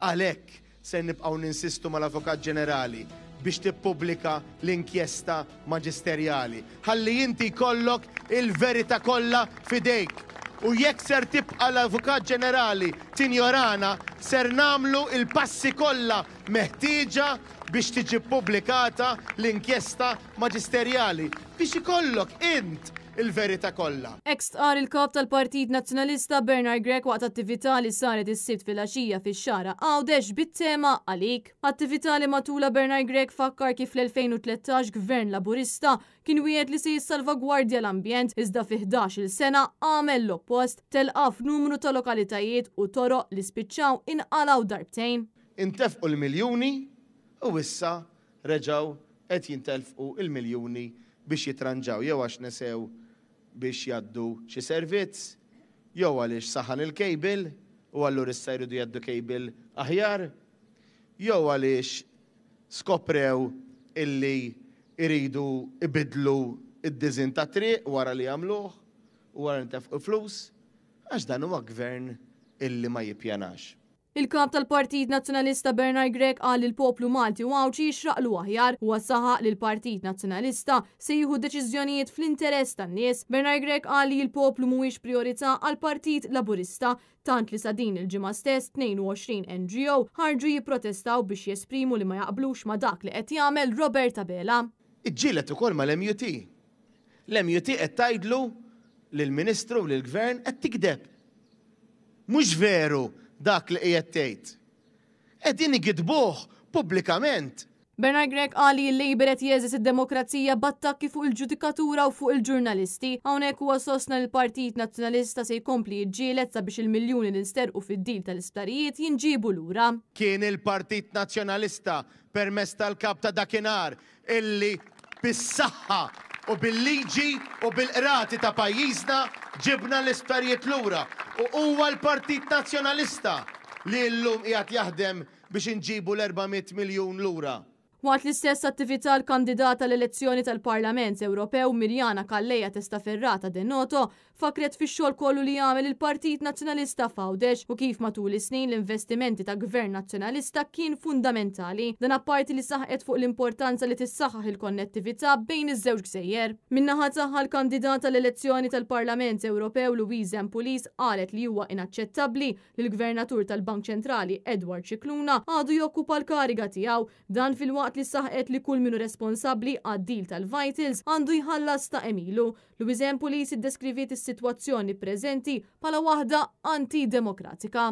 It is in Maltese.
Għalhekk ser nibqgħu ninsistu mal-Avukat Ġenerali biex tippubblika l-inkjesta maġisterjali ħalli inti jkollok il-verità kollha f'idejk. U jekk ser tibqa' l-Avukat Ġenerali tinjorana ser nagħmlu l-passi kollha meħtieġa biex tiġi ppubblikata l-inkjesta maġisterjali biex ikollok int il-verità kollha. Hekk stqarr il-Kap tal-Partit Nazzjonalista Bernard Grech waqt attività li saret is-Sibt filgħaxija fix-Xagħra Għawdex bit-tema Għalik. Attività li matulha Bernard Grech fakkar kif fl-2013 Gvern Laburista kien wiegħed li se jissalvagwardja l-ambjent iżda fi 11-il sena għamel l-oppost, telqa f'numru ta' lokalitajiet u toroq li spiċċaw inqalgħu darbtejn. Intefqu l-miljuni u issa reġgħu qed jintelfqu l-miljuni biex jitranġaw jew għax nesew biex jgħaddu xi servizz, jew għaliex saħan il-cable u allura issa jridu jgħaddu cable aħjar, jew għaliex skoprew illi jridu jbiddlu d-diżinn tat-triq wara li għamluh u wara li ntefqu flus, għax dan huwa gvern illi ma jippjanax. Il-Kap tal-Partit Nazzjonalista Bernard Grech qal li l-poplu Malti u Għawdxi jixraqlu aħjar. Huwa saħaq li l-Partit Nazzjonalista se jieħu deċiżjonijiet fl-interess tan-nies. Bernard Grech qal li l-poplu mhuwiex prijorità għall-Partit Laburista, tant li sa din il-ġimgħa stess 22 NGO ħarġu jipprotestaw biex jesprimu li ma jaqblux ma' dak li qed jagħmel Robert Abela. Iġġieled ukoll mal-MUT. L-MUT qed tgħidlu lill-Ministru u lill-Gvern qed tigdeb. Mhux veru dak li qiegħed tgħid. Qegħdin igidbuh pubblikament. Bernard Grech qal li l-Labour qed jgħeżeż id-demokrazija b'attakki fuq il-ġudikatura u fuq il-ġurnalisti. Hawnhekk huwa sostna li l-Partit Nazzjonalista se jkompli jiġġieled sabiex il-miljuni li nsterqu fid-deal tal-isptarijiet jinġiebu lura. Kien il-Partit Nazzjonalista permezz tal-Kap ta' dakinhar illi bis-saħħa u bil-liġi u bil-qrati ta' pajjiżna ġibna l-isptarijiet lura u huwa l-Partit Nazzjonalista li llum qiegħed jaħdem biex inġibu l-400 miljun lura. Waqt l-istess attività l-kandidata għall-elezzjoni tal-Parlament Ewropew Miriana Calleja Testaferrata de Noto Fakkret fix-xogħol kollu li għamel il-Partit Nazzjonalista f'Għawdex u kif matul is-snin l-investimenti ta' Gvern Nazzjonalista kien fundamentali. Dan apparti li saħqet fuq l-importanza li tissaħħaħ il-konnettività bejn iż-żewġ gżejjer. Min-naħa tagħha l-kandidata għall-elezzjoni tal-Parlament Ewropew Louise Ann Pulis qalet li huwa inaċċettabbli li l-Gvernatur tal-Bank Ċentrali Edward Scicluna għadu jokkupa l-kariga tiegħu. Dan filwaqt li saħqet li kull min hu responsabbli għad-deal tal-Vitals għandu jħallas ta' għemilu. Louiseanne Pulis iddeskriviet is-sitwazzjoni preżenti bħala waħda anti-demokratika.